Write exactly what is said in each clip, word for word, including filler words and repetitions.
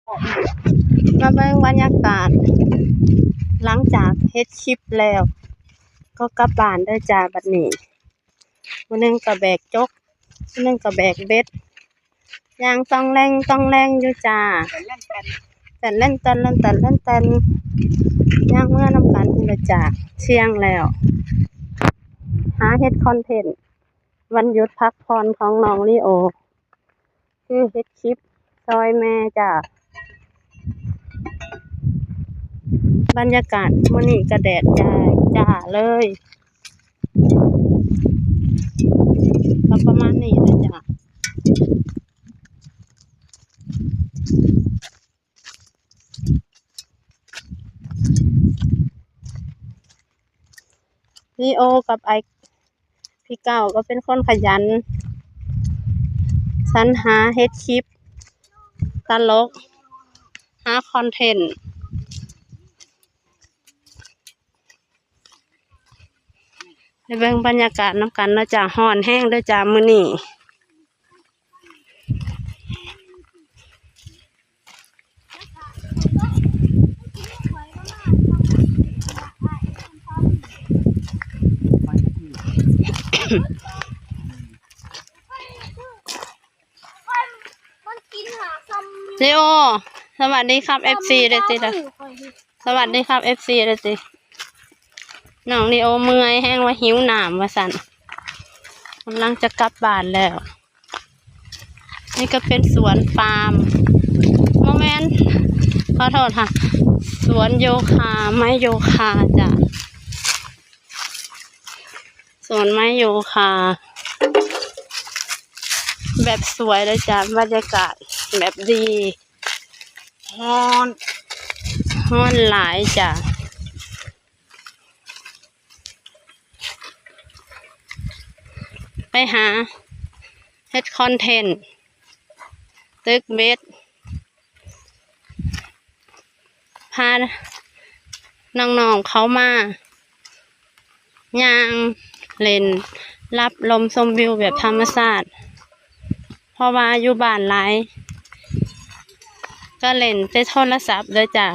มาเบิ่งบรรยากาศ หลังจากเฮ็ดคลิปแล้ว ก็กลับบ้านเด้อจ้า บัดนี้ ผู้หนึ่งก็แบกจก ผู้หนึ่งก็แบกเบ็ด ย่างต้องแล่งต้องแล่งอยู่จ้า แต่เล่นแต่เล่นแต่เล่นแต่ย่างเมือนำกันนี่ละจ้า เที่ยงแล้ว หาเฮ็ดคอนเทนต์ วันหยุดพักผ่อนของน้องลีโอ คือเฮ็ดคลิปซอยแม่จ้า บรรยากาศมื้อนี้ก็แดดจ้าจ้าเลย ก็ประมาณนี้เลยจ้า ลีโอกับไอ้พี่เก้าก็เป็นคนขยัน สรรหาเฮ็ดคลิปตลก หาคอนเทนต์ ไปเบิ่งบรรยากาศนำกันเนาะจ้า ร้อนแฮงเด้อจ้ามื้อนี้ ลีโอ สวัสดีครับ เอฟซี เด้อติเด้อ สวัสดีครับ เอฟซี เด้อติ น้องลีโอเมื่อยแฮงว่าหิวน้ำว่าซั่น กำลังจะกลับบ้านแล้ว นี่ก็เป็นสวนปาล์ม บ่แม่น ขอโทษค่ะ สวนโยคะ ไม้โยคะจ้ะ สวนไม้โยคะ แบบสวยเลยจ้ะ บรรยากาศแบบดี ฮ้อน ฮ้อนหลายจ้ะ ไปหาเฮ็ดคอนเทนต์ ตึกเบ็ด พาน้องๆเขามา ย่างเล่น รับลมชมวิวแบบธรรมชาติ เพราะว่าอยู่บ้านหลาย ก็เล่นแต่โทรศัพท์เด้อจ้ะ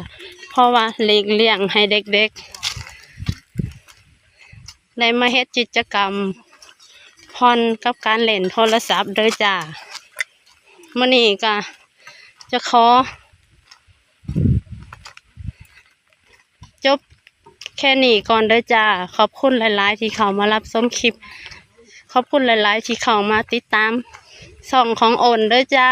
เพราะว่าหลีกเลี่ยงให้เด็กๆ ได้มาเฮ็ดกิจกรรมผ่อนกับการเล่นโทรศัพท์เด้อจ้า มื้อนี้ก็จะขอ จบแค่นี้ก่อนเด้อจ้า ขอบคุณหลายๆที่เข้ามารับชมคลิป ขอบคุณหลายๆที่เข้ามาติดตามช่องของโอนเด้อจ้า